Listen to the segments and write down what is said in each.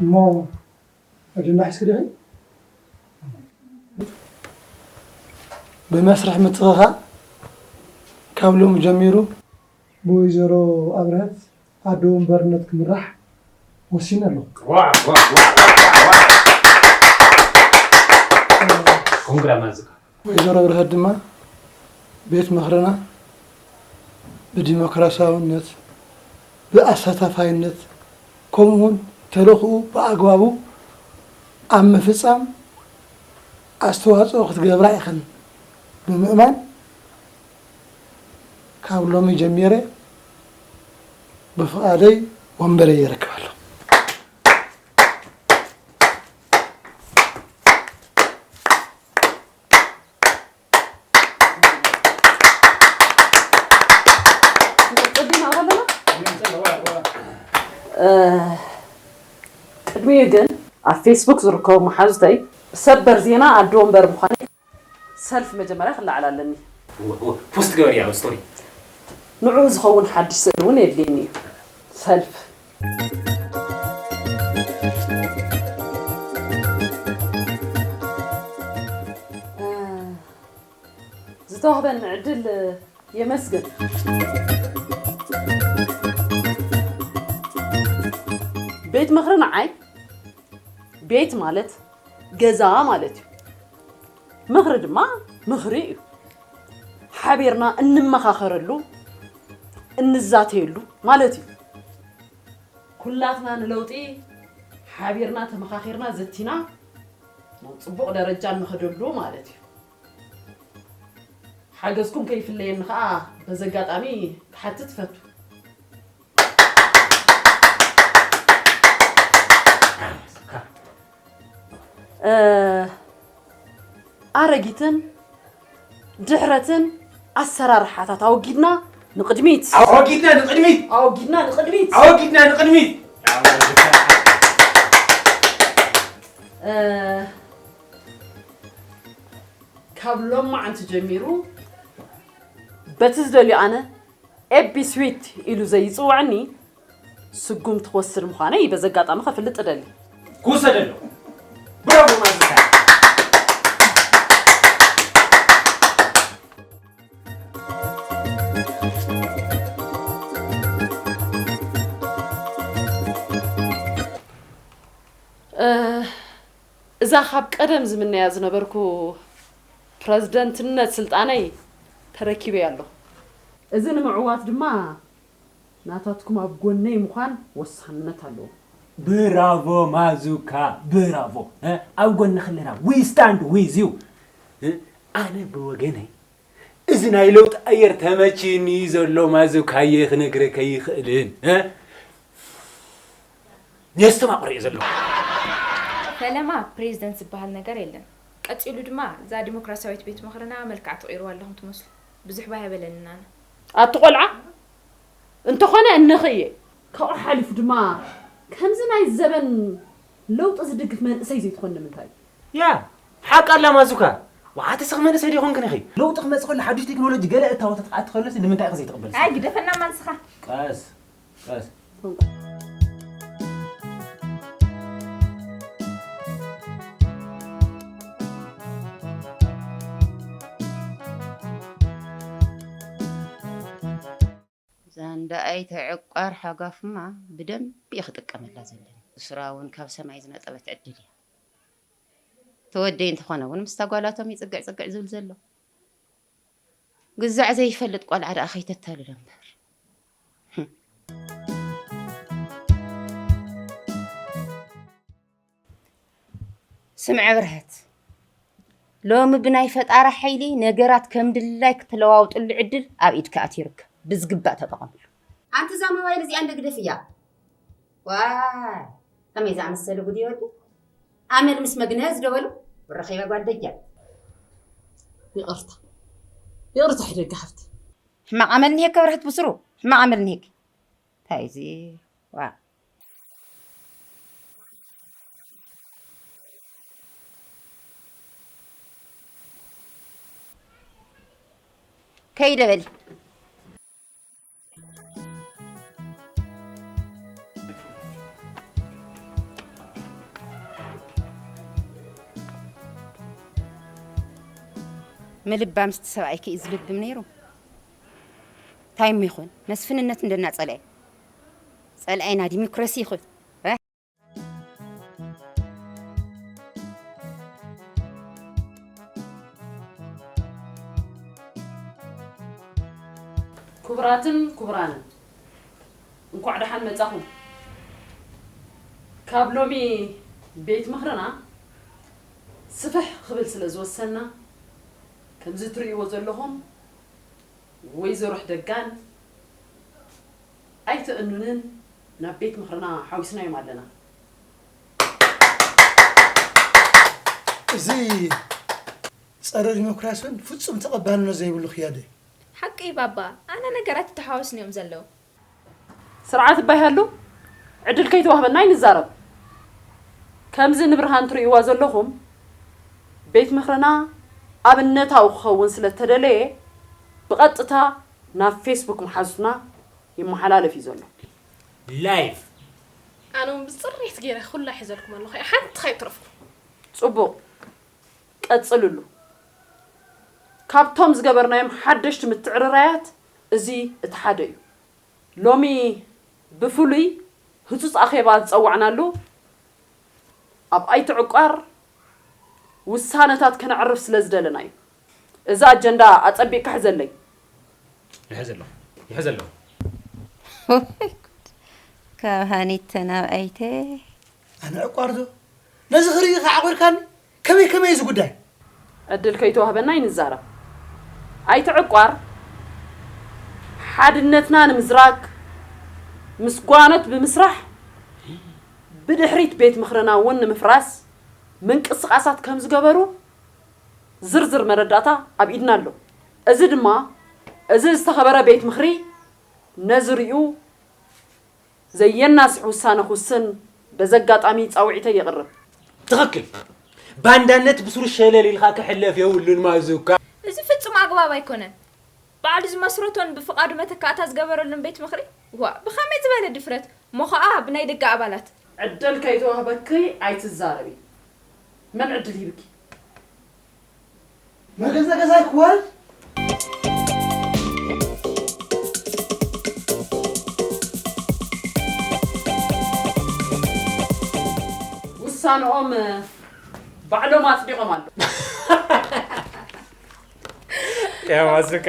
እሞ ኣጀንዳ ሒዝኪ ዲኺ? ብመስርሕ ምትኽኻእ ካብ ሎሚ ጀሚሩ ብወይዘሮ ኣብርሀት ኣደ ወንበርነት ክምራሕ ወሲነ ኣለኹ። ኮንግራ ማዝካ። ወይዘሮ ኣብርሀት ድማ ቤት ምኽርና ብዲሞክራሲያውነት፣ ብኣሳታፋይነት፣ ከምኡ እውን ተልእኽኡ ብኣግባቡ ኣብ ምፍጻም ኣስተዋፅኦ ክትገብራ ኢኽን ብምእማን፣ ካብ ሎሚ ጀሚረ ብፍቓደይ ወንበረይ የረክብ ኣለኹ። ንቕጽል ዲና ኣለና? እ፣ ቅድሚኡ ግን ኣብ ፌስቡክ ዝርከቡ መሓዙተይ ሰበር ዜና ኣደ ወንበር ምዃነይ ሰልፊ መጀመርያ ክለዓል ኣለኒ። ፖስት ገበርያ ኣብ ስቶሪ። ንዕኡ ዝኸውን ሓድሽ ስእሊ እውን የድልየኒ እዩ። ሰልፊ። ዝተዋህበኒ ዕድል የመስግን። ቤት ምኽሪ ንዓይ ቤት ማለት ገዛ ማለት እዩ። ምኽሪ ድማ ምኽሪ እዩ። ሓቢርና እንመኻኸረሉ፣ እንዛተየሉ ማለት እዩ። ኩላትና ንለውጢ ሓቢርና ተመኻኺርና ዘቲና ናብ ፅቡቕ ደረጃ እንኸደሉ ማለት እዩ። ሓገዝኩም ከይፍለየኒ ከዓ በዚ ኣጋጣሚ ክሓትት እፈቱ። እ፣ ኣረጊትን ድሕረትን ኣሰራርሓታት ኣወጊድና ንቕድሚት። ኣወጊድና ንቕድሚት! ኣወጊድና ንቕድሚት! ኣወጊድና ንቕድሚት! እ፣ ካብ ሎማዓንቲ ጀሚሩ በቲ ዝደልዮ ኣነ ኤቢ ስዊት ኢሉ ዘይፅውዐኒ ስጉምቲ ክወስድ ምዃነይ በዚ ኣጋጣሚ ከፍልጥ እደሊ። ክውሰድ ኣለዎ። ብራቮ ማዝካ። እ፣ እዛ ካብ ቀደም ዝምነያ ዝነበርኩ ፕረዝደንትነት ስልጣነይ ተረኪበያ ኣለኹ። እዚ ንምዕዋት ድማ ናታትኩም ኣብ ጎነይ ምዃን ወሳንነት ኣለዎ። ብራቮ ማዙካ ብራቮ እ ኣብ ጎንኺ ኣለና we stand with you እ ኣነ ብወገነይ እዚ ናይ ለውጢ ኣየር ተመችዩኒ እዩ ዘሎ ማዙካየ ክነግረካ ኣይኽእልን እ የስተማቕሮ እየ ዘለኹ። ፈለማ ፕሬዝደንት ዝበሃል ነገር የለን። ቀጺሉ ድማ እዛ ዲሞክራስያዊት ቤት ምኽርና መልክዓ ትቕይርዋ ኣለኹም ትመስሉ። ብዙሕ ባህ ኣይበለንን ኣነ። ኣቲ ቆልዓ እንተኾነ እነኺ እየ። ካብኡ ሓሊፉ ድማ ከምዚ ናይ ዘበን ለውጢ ዝድግፍ መንእሰይ ዘይትኾን ንምንታይ እዩ? ያ ሓቂ ኣላ ማዙካ። ወሓተ ስኽ መንእሰይ ዶ ይኾንክን ኢኺ? ለውጢ ክመጽእ ከሎ ሓዱሽ ቴክኖሎጂ ገለ እታወታት ክኣቲ ከሎሲ ንምንታይ ኢኺ ዘይትቕበል? ኣይ ግደፈና እማ ንስኻ። ቀስ ቀስ። እዛ እንዳ ኣይተ ዕቋር ሓጓፍማ ብደንቢ እየ ክጥቀመላ ዘለኒ። እስራ እውን ካብ ሰማይ ዝነጠበት ዕድል እያ። ተወደይ እንተኾነ እውን ምስታ ጓላቶም እዩ ጽግዕ ጽግዕ ዝብል ዘሎ። ግዛዕ ዘይፈልጥ ቆልዓ ደኣ ከይተታልሎ እምበር። ስምዐ ብርሀት፣ ሎሚ ብናይ ፈጣሪ ሓይሊ ነገራት ከም ድላይ ክትለዋውጥሉ ዕድል ኣብ ኢድኪ ኣትዩ ይርከብ። ብዝግባእ ተጠቐምሉ። ኣንቲ እዛ ሞባይል እዚኣ እንዶ ግደፍያ። ዋይ ከመይ ዝኣመሰለ ጉድ እዩ ወዲ። ኣመል ምስ መግነዝ ዶ በሉ። ረኺበ ጓል ደጃል። ይቕርታ ይቕርታ ሕደጋ ሓፍቲ። ሕማቕ ኣመል እኒሄኪ ብርሀት ብስሩ። ሕማቕ ኣመል እኒሄኪ። እንታይ እዚ ዋእ። ከይደ በሊ። ምልባም ምስቲ ሰብኣይኪ እዩ ዝልብም ነይሩ። እንታይ እሞ ይኹን መስፍንነት እንደናጸልአ ጸልኣይና ዲሞክራሲ ይኹን። ክቡራትን ክቡራንን፣ እንኳዕ ደሓን መጻኹም። ካብ ሎሚ ቤት ምኽርና ስፍሕ ክብል ስለ ዝወሰንና፣ ከምዚ ትርእይዎ ዘለኹም፣ ወይዘሮ ሕደጋን ኣይተ እኑንን ናብ ቤት ምኽርና ሓዊስናዮም ኣለና። እዚ ጸረ ዲሞክራሲን ፍጹም ተቐባልነት ዘይብሉ ክያደ እዩ። ሓቂ እዩ ባባ፣ ኣነ ነገራት ይተሓዋወሱኒ እዮም ዘለዉ። ስርዓት እባ ይሃሉ፣ ዕድል ከይተዋህበና ኣይንዛረብ። ከምዚ ንብርሃን ትርእይዋ ዘለኹም፣ ቤት ምኽርና ኣብነታዊ ክኸውን ስለ እተደለየ፣ ብቐጥታ ናብ ፌስቡክ መሓዙትና ይመሓላለፍ እዩ ዘሎ። ላይፍ ኣነ እውን ብፅሬት ገይረ ኩላ ሒዘልኩም ኣለኹ፣ ሓንቲ ከይትረፍኩም። ጽቡቕ፣ ቀጽልሉ። ካብቶም ዝገበርናዮም ሓደሽቲ ምትዕርራያት እዚ እቲ ሓደ እዩ። ሎሚ ብፍሉይ ህጹጽ ኣኼባ ዝጸዋዕናሉ፣ ኣብ ኣይተ ዕቋር ውሳነታት ከነዕርፍ ስለ ዝደለና እዩ። እዚ ኣጀንዳ ኣጸቢቕካ ሕዘለይ። ይሕዘሎ ይሕዘሎ ወይ ጉድ! ካብ ሃኒተ ናብ ኣይተ ኣነ ዕቋርዶ ነዚ ክርኢ ከዓቑርካኒ? ከመይ ከመይ እዚ ጉዳይ? ዕድል ከይተዋህበና ይንዛረብ። ኣይተ ዕቋር፣ ሓድነትና ንምዝራግ ምስ ጓኖት ብምስራሕ፣ ብድሕሪት ቤት ምኽርና እውን ንምፍራስ ምንቅስቓሳት ከም ዝገበሩ ዝርዝር መረዳእታ ኣብ ኢድና ኣሎ። እዚ ድማ፣ እዚ ዝተኸበረ ቤት ምኽሪ ነዚ ሪኡ ዘየናስሕ ውሳነ ክውስን በዚ ኣጋጣሚ ጻውዒተይ የቕርብ። ትኽክል። ባንዳነት ብስሩ ሸለል ኢልካ ክሕለፍ የብሉን ማዙካ። እዚ ፍጹም ኣግባብ ኣይኮነን። ባዕሉ ዝመስረቶን ብፍቓዱ መተካእታ ዝገበረሉን ቤት ምኽሪ፣ ዋእ፣ ብኸመይ ዝበለ ድፍረት? እሞ ኸኣ ብናይ ደገ ኣባላት። ዕድል ከይተዋህበኪ ኣይትዛረቢ። መን ዕድል ሂብኪ? መገዛ ገዛይ ክወርድ ውሳነኦም ባዕሎም ኣጽዲቖም ኣለዉ። ያማዙካ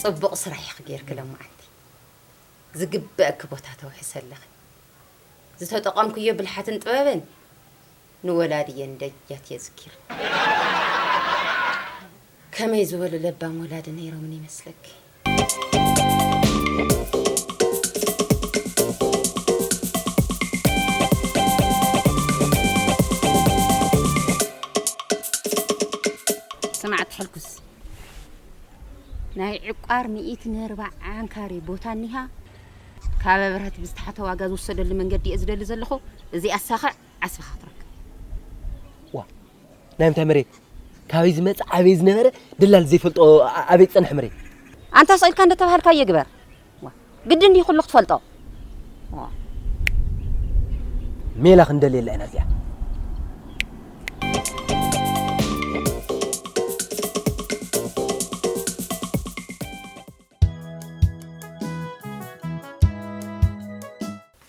ጽቡቕ ስራሕ ኢኺ ጌርኪ ለማዓንቲ። ዝግበእኪ ቦታ ተውሕሰ ኣለኺ። ዝተጠቐምክዮ ብልሓትን ጥበብን ንወላድየን ደያት የዝኪር። ከመይ ዝበሉ ለባም ወላዲ ነይሮምን ይመስለኪ? ስማዕ ትሕልኩስ ናይ ዕቋር ሚእቲ ነርባ ዓንካሪ ቦታ እኒሃ ካብ ኣብርሃት ብዝተሓተ ዋጋ ዝውሰደሉ መንገዲ እየ ዝደሊ ዘለኹ። እዚኣ ሳኽዕ ዓስብኻ ክትረክብ። ዋ ናይ ምንታይ መሬት ካበይ ዝመጽእ ኣበይ ዝነበረ ደላል ዘይፈልጦ ኣበይ ዝጸንሐ መሬት ኣንታ ስቕ ኢልካ እንደተባሃልካዮ ግበር። ዋ፣ ግድን ድዩ ኩሉ ክትፈልጦ? ዋ። ሜላ ክንደልየላ ኢና እዚኣ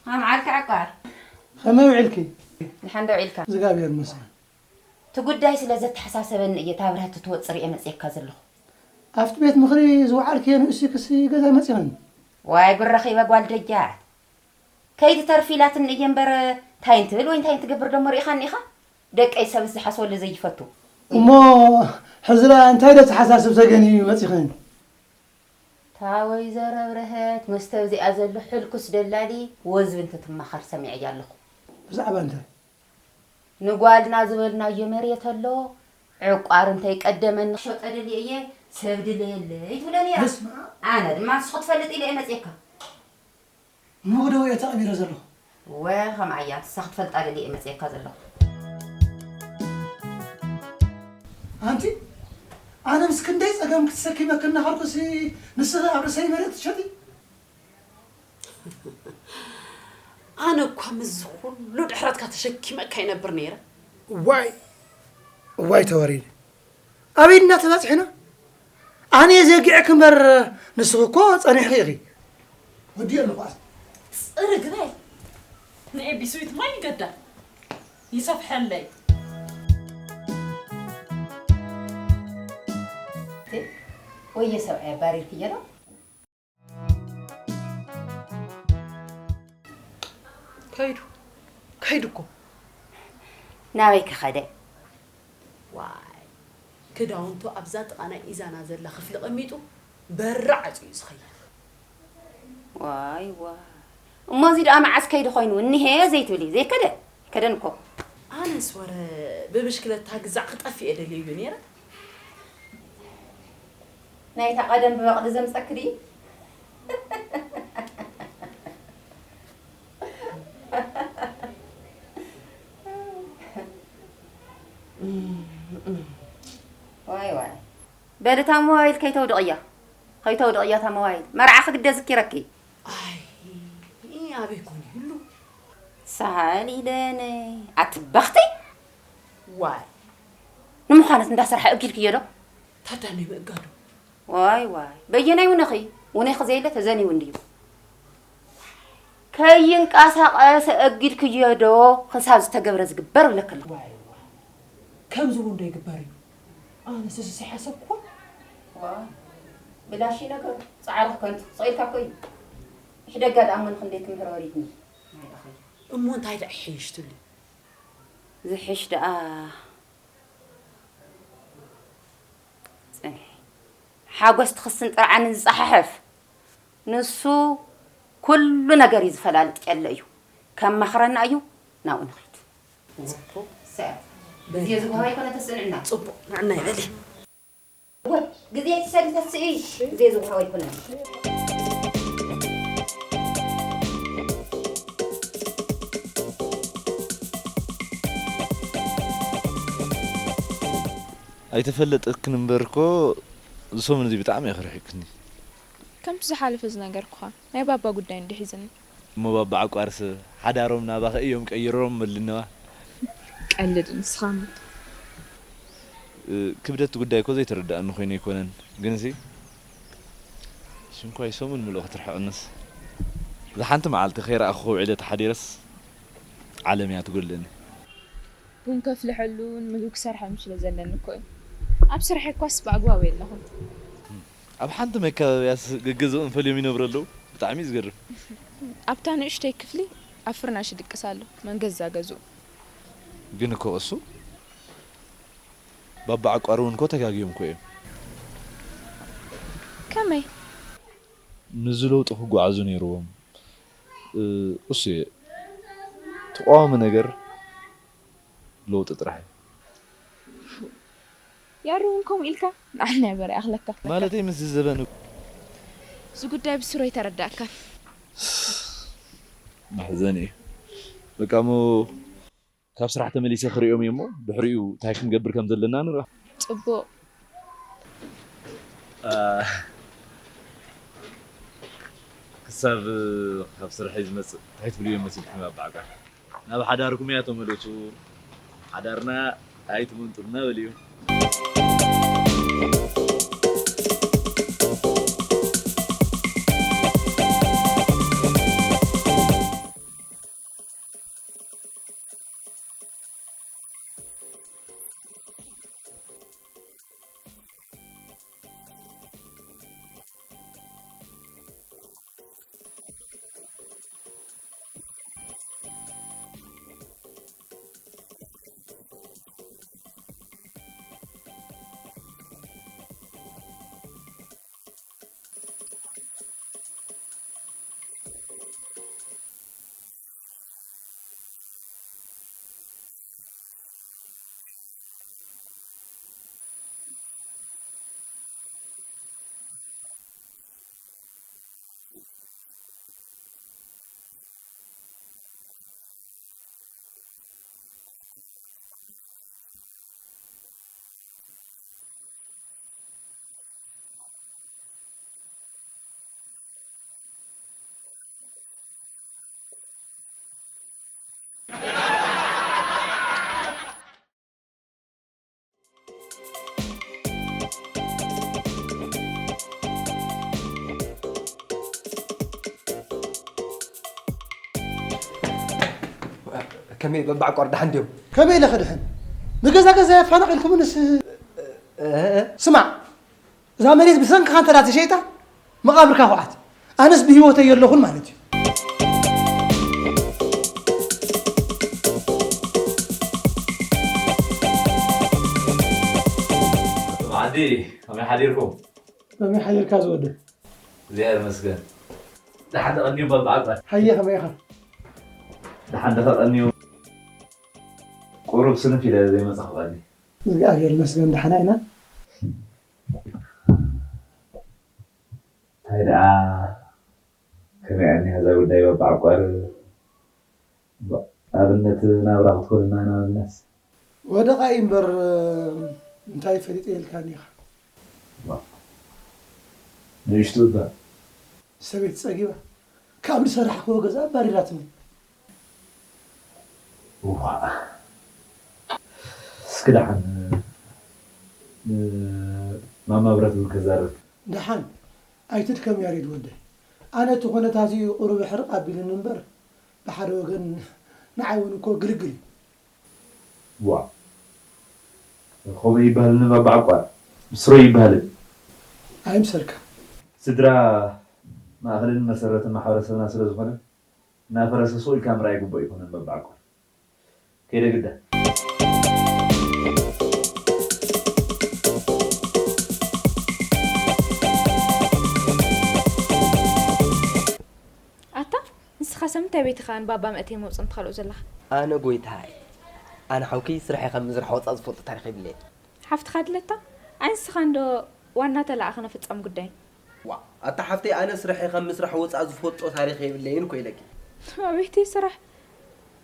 ኣምዓልካ ዕቋር ከመይ ውዒልኪ? ድሓን ዶ ውዒልካ? እግዚኣብሔር ይመስገን። እቲ ጉዳይ ስለ ዘተሓሳሰበኒ እየ እታ ብርሃት ትወፅር እየ መፅየካ ዘለኹ። ኣብቲ ቤት ምኽሪ ዝወዓልክዮ ንእሲ ክሲ ገዛ መፂኸን። ዋይ ጉድ ረኺበ ጓል ደጃት ከይትተርፊ ኢላትኒ እየ እምበር እንታይ እንትብል ወይ እንታይ እንትገብር ደሞ ርኢኻኒ ኢኻ? ደቀይ ሰብስ ዝሓስበሉ ዘይፈቱ። እሞ ሕዝራ እንታይ ዶ ተሓሳስብ ተገንዩ መፂኸን? እታ ወይዘሮ ብርሀት ምስቲ ኣብዚኣ ዘሎ ሕልኩስ ደላሊ ወዝቢ እንትትማኸር ሰሚዐያ ኣለኹ። ብዛዕባ እንታይ? ንጓልና ዝበልናዮ መሬት ኣሎ ዕቋር እንተይቀደመኒ ሸጠ ደልየ እየ ሰብ ድለየለይ ትብለኒ እያ። በስመ ኣብ። ኣነ ድማ ንስኹ ትፈልጥ ኢለ እየ መፅየካ። ምጉደው እየ ተቐቢረ ዘለኹ። እወ ከምኣ እያ ንሳ ክትፈልጣ ደልየ እየ መፅየካ ዘለኹ። ኣንቲ ኣነ ምስ ክንደይ ጸገም ክትሰኪመ ክናኸርኩሲ ንስኺ ኣብ ርእሰይ መሬት ትሸጢ? ኣነ እኳ ምስዚ ኩሉ ድሕረትካ ተሸኪመካ ይነብር ነይረ። እዋይ እዋይ ተወሪድ ኣበይ እና ተባጽሕና ኣነ የዘጊዐክ እምበር ንስኺ እኮ ጸኒሕኺ ኢኺ። ወዲኦ ኣለኹ ኣስ ጽርግ በል። ንኤቢ ስዊት ማይ ይገዳ ይሰፍሐለይ። ወየ ሰብኣይ ኣባሪርክዮ ዶ? ከይዱ ከይዱ እኮ። ናበይ ከኸደ? ዋይ ክዳውንቱ ኣብዛ ጥቓ ናይ ኢዛና ዘላ ክፍሊ ቀሚጡ በሪ ዓፅዩ እዩ ዝኸይድ። ዋይ ዋይ እሞ እዚ ደኣ መዓስ ከይዱ ኮይኑ እኒሄ ዘይትብሊ ዘይከደ ከደን እኮ። ኣነስ ወረ ብብሽክለታ ግዛዕ ክጠፍእ እየ ደልየዮ ነይረ። ናይታ ቀደም ብበቕሊ ዘምፀኪ ድዩ? ዋይ ዋይ በሊ እታ ሞባይል ከይተውድቕያ ከይተውድቕያ እታ ሞባይል መርዓኺ ግደ ዝኪረኪ። ኣይ ኣበይ ኮን ይህሉ? ሳሊለነ ኣቲ በኽቲ ዋይ ንምዃነት እንዳሰርሐ እጊልክዮ ዶ? ታዳሚ ምእጋዱ ዋይ ዋይ በየናይ ውነኺ ውነኺ ዘየለ ተዘንዩ እንድዩ ከይንቀሳቐሰ እጊልክዮ ዶ ክሳብ ዝተገብረ ዝግበር ብለክላ ዋይ ዋይ ከምዚ እውን ዶ ይግበር እዩ ኣነስ እዚ ሓሰብኩ ዋ ብላሽ ነገሩ ፃዕርኽ ከንቱ ክፅኢልካ እኮ እዩ ሕደጋ ደኣ መን ክንደይ ክምህር ወሪድኒ እሞ እንታይ ደኣ ይሕይሽ ትብሊ ዝሕሽ ደኣ ፅንሒ ሓጎስ ትኽስን ጥርዓንን ዝፀሓሕፍ ንሱ ኩሉ ነገር እዩ ዝፈላልጥ ጨለ እዩ ከማኽረና እዩ ናብኡ ንኺድ ግዜ ዝጎሃ ይኮነ ተስእንና ፅቡቅ ንዕና ይበል ግዜ ትሰል ተስኢ ግዜ ዝጎሃ ይኮነ ኣይተፈለጠክን እምበር እኮ እዚ ሰሙን እዚ ብጣዕሚ ኢኺ ርሒቅክኒ። ከምቲ ዝሓለፈ ዝነገርኩኻ ናይ ባባ ጉዳይ እንድዩ ሒዝኒ። እሞ ባባ ዓቋርስ ሓዳሮም ናባኺ እዮም ቀይሮም በልኒ ነዋ። ቀልድ ንስኻ እሞ። ክብደት እቲ ጉዳይ እኮ ዘይተረድኣኒ ኮይኑ ኣይኮነን ግንሲ ሽንኳይ ሰሙን ምሉእ ክትርሕቕንስ እዛ ሓንቲ መዓልቲ ከይረኣኹ ውዒለ ተሓዲረስ ዓለም እያ ትጎድለኒ። ቡን ከፍልሐሉን ምግቢ ክሰርሐሉን ስለ ዘለኒ እኮ እዩ። ኣብ ስርሐይ እኳስ ብኣግባቡ የለኹን። ኣብ ሓንቲ መካበብያስ ገገዝኦም ፈልዮም ይነብሩ ኣለዉ። ብጣዕሚ እዩ ዝገርም። ኣብታ ንእሽተይ ክፍሊ ኣብ ፍርናሽ ይድቅስ ኣሎ። መን ገዛ ገዝኡ። ግን እኮ እሱ ባባ ዓቋር እውን እኮ ተጋግዮም እኮ እዮም። ከመይ? ንዚ ለውጢ ክጓዓዙ ነይርዎም። እሱ እየ። ተቃዋሚ ነገር ለውጢ ጥራሕ እዩ። ያሩ እውን ከምኡ ኢልካ ንዓል ናይ በረ ይኣኽለካ። ማለተይ ምስዚ ዘበን እኮ። እዚ ጉዳይ ብስሩ ኣይተረዳእካን። መሕዘኒ እዩ። በቃ እሞ ካብ ስራሕ ተመሊሰ ክሪኦም እየ እሞ ድሕሪኡ እንታይ ክንገብር ከም ዘለና ንርኣ። ፅቡቕ። ክሳብ ካብ ስርሐይ ዝመፅእ እንታይ ትብልዮ መሲልኩም ኣባዕካ ናብ ሓዳርኩም እያ ተመለሱ ሓዳርና ኣይትመንጥልና በልዩ። ከመይ በባዕቋር ደሓን ድዮም? ከመይ ኢለ ክድሕን? ብገዛ ገዛ ኣፋናቒልኩምንስ። ስማዕ፣ እዛ መሬት ብሰንክኻ እንተ ተሸይጣ መቓብርካ ኹዓት። ኣነስ ብህይወተይ የለኹን ማለት እዩ። ዓዲ ከመይ ሓዲርኩም? ከመይ ሓዲርካ ዝወደ? እግዚኣብሔር ይመስገን። ደሓን ተቐንዩ በባዕቋር። ሃየ ከመይ ኢኻ? ደሓን ተቐንዩ። ቁሩብ ስንፍ ኢለ ዘይመጻኹ ቀኒ። እግዚኣብሔር ይመስገን ደሓና ኢና። እንታይ ደኣ ከመይ ኣኒሃ እዛ ጉዳይ በባዕቋር ኣብነት ናብራ ክትኮንና ኢና በልናስ። ወደቓ እዩ እምበር እንታይ ፈሊጠ ኢልካኒ ኢኻ። ንእሽቱ እባ። ሰበይቲ ጸጊባ ካብ ዝሰራሕክዎ ገዛ ኣባሪራትኒ። እዋ እስኪ ደሓን ንማማ ብረት እውን ከዛርብ። ደሓን ኣይትድከም ያሬድ ወደይ። ኣነ እቲ ኩነታት እዚ ቁሩብ ሕርቕ ኣቢሉኒ እምበር ብሓደ ወገን ንዓይ እውን እኮ ግልግል እዩ። ዋእ ከምኡ ይበሃል ንበባዕቋር ምስሮ ይበሃልን። ኣይምሰልካ። ስድራ ማእኸልን መሰረትን ማሕበረሰብና ስለዝኾነ እናፈረሰ ስቕ ኢልካ ምርኣይ ግቡእ ኣይኮነን በባዕቋር። ከይደ ግዳ። ኣታ ንስኻሰ ምንታይ ቤትኻ ንባባ መእተይ መውፅእን ትኸልኦ ዘለኻ? ኣነ ጎይታይ ኣነ ሓውኪ ስርሐይ ካብ ምዝራሕ ወፃእ ዝፈልጦ ታሪኽ የብለይን። ሓፍትኻ ድለታ? ኣይ ንስኻ እንዶ ዋና ተለኣኸ ነፈፃሚ ጉዳይ። ዋእ ኣታ ሓፍተይ ኣነ ስርሐይ ካብ ምስራሕ ወፃእ ዝፈልጦ ታሪኽ የብለይን እኮ ኢለኪ። ኣቤተይ ስራሕ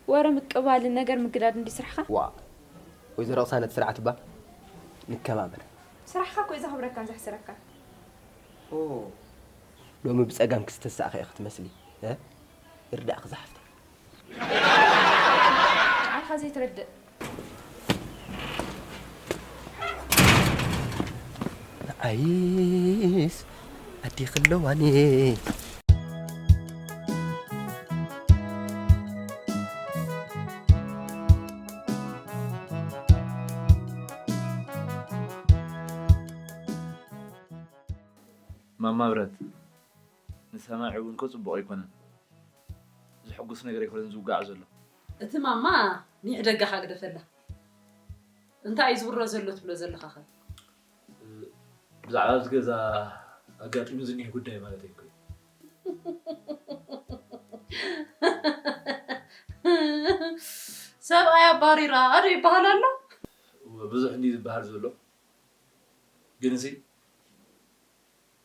ወረ ምቅባልን ነገር ምግዳድን ድዩ ስራሕኻ? ዋእ ወይዘሮ ቅሳነት ስርዓት እባ ንከባበር። ስራሕኻ እኮ እዩ ዘኽብረካን ዘሕስረካን። ኦ ሎሚ ብፀጋምኪ ዝተሳእኸ ኢኺ ትመስሊ። ይርዳእኺ ዝሓፍተይ። ንዓኻ ዘይትረድእ። ንዓይስ ኣዴኺ ኣለዋኒ። ማማ ብረት ንሰማዒ እውን እኮ ፅቡቕ ኣይኮነን። ዝሕጉስ ነገር ኣይኮነን ዝውጋዕ ዘሎ። እቲ ማማ ኒሕ ደጋኻ ግደፈላ። እንታይ እዩ ዝውረ ዘሎ ትብሎ ዘለኻኸ? ብዛዕባ ኣብዚ ገዛ ኣጋጢሙ ዝኒህ ጉዳይ ማለት ኣይኮን። ሰብኣይ ኣባሪራ ዶ ይበሃል ኣሎ? ብዙሕ እንዲ ዝበሃል ዘሎ ግን ሲ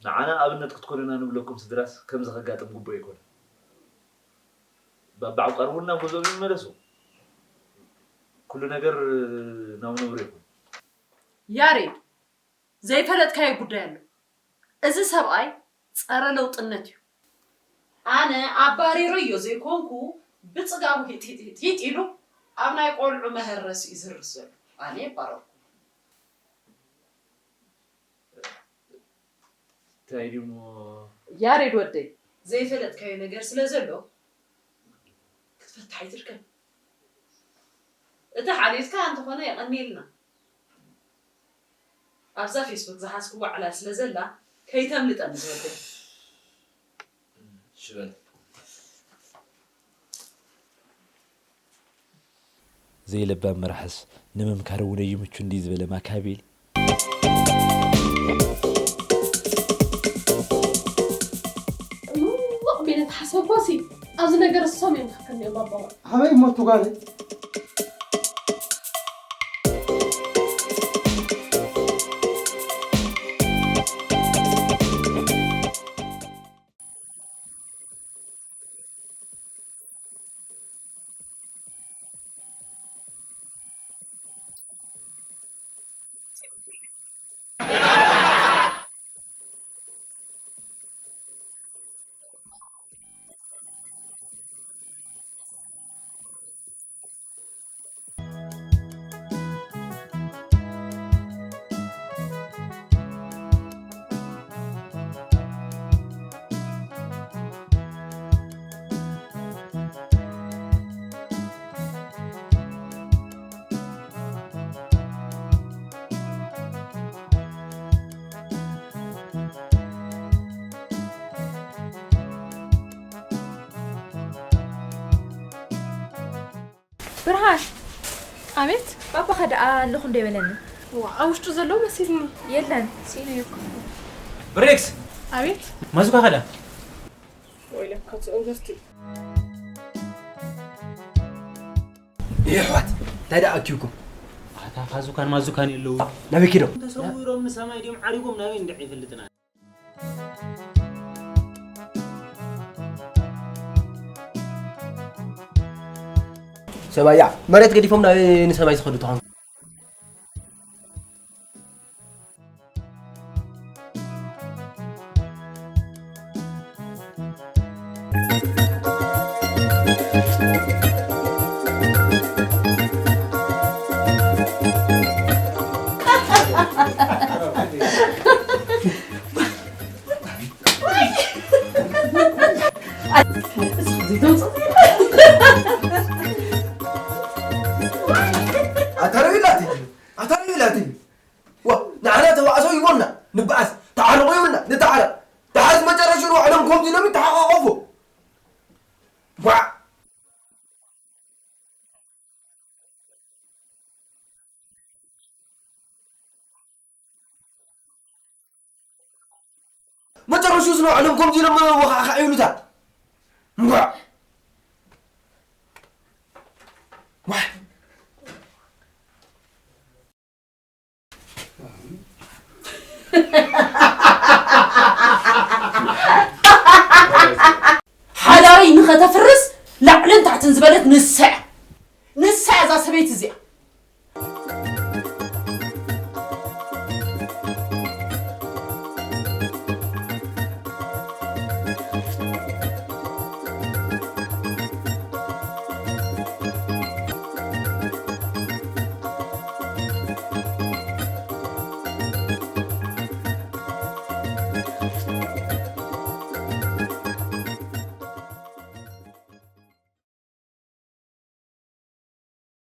ንዓና ኣብነት ክትኮኑና ንብለኩም ስድራስ ከምዚ ከጋጥም ግቡእ ኣይኮነን። ባባዕቋር እውን ናብ ገዝኦም ይመለሱ። ኩሉ ነገር ናብ ነብሩ ይኹን። ያሬድ ዘይፈለጥካዮ ጉዳይ ኣሎ። እዚ ሰብኣይ ጸረ ለውጥነት እዩ። ኣነ ኣባሪረዮ ዘይኮንኩ ብጽጋቡ ሂጥ ሂጥ ሂጥ ሂጥ ኢሉ ኣብ ናይ ቆልዑ መሀረሲ እዩ ዝህርስ ዘሎ። ኣነ የባረርኩ። እንታይ ድዩ እሞ ያሬድ ወደይ ዘይፈለጥካዮ ነገር ስለ ዘሎ ክትፈትሕ ኣይትድከም። እቲ ሓልዮትካ እንተኾነ የቐንየልና። ኣብዛ ፌስቡክ ዝሓዝክዋ ዕላል ስለ ዘላ ከይተምልጠኒ ዝወደይ። ሽበል ዘይለባም መራሕስ ንምምካር እውን ኣይምቹ እንዲ ዝበለ ማካቤሊ። ምውቕ ቤለ ተሓሰብኳሲ ኣብዚ ነገር እሶም እዮም ክክንዮም ኣባባ። ኣበይ እሞ ትጓለይ? ብርሃን፣ ኣቤት። ባባኻ ደኣ ኣለኹ እንዶ ይበለኒ። ዋ፣ ኣብ ውሽጡ ዘለዉ መሲልኒ። የለን፣ ስኢነዮ እኮ። ብሬክስ፣ ኣቤት። ማዙካ ከዳ ወይለካ ጽእንግርቲ። ይሕዋት እንታይ ደኣ ኣኪብኩም? ኣታ ፋዙካን ማዙካን የለዉ። ናበይ ኪዶም? ተሰዊሮም ንሰማይ ድዮም ዓሪጎም ናበይ እንድዕ ይፈልጥና። ሰባያ መሬት ገዲፎም ናበይ ንሰማይ ዝኸዱ ተኾን? ኣታ ርኢላትኒ ኣታ ርኢላትኒ ዋ ንዓና ተባእሶ ይቦና ንበኣስ ተዓረቑ ይብልና ንተዓረቕ ደሓርስ መጨረሽኡ ንባዕሎም ከምዚ ኢሎም ይተሓቋቆፉ ዋ መጨረሽኡ ስለ ባዕሎም ከምዚ ኢሎም ወኻዕኻዕ ይብሉታ እምቧዕ ዋይ ሓዳረይ ንኸተፍርስ ላዕልን ታሕትን ዝበለት ንሳ እያ ንሳ እያ እዛ ሰበይቲ እዚኣ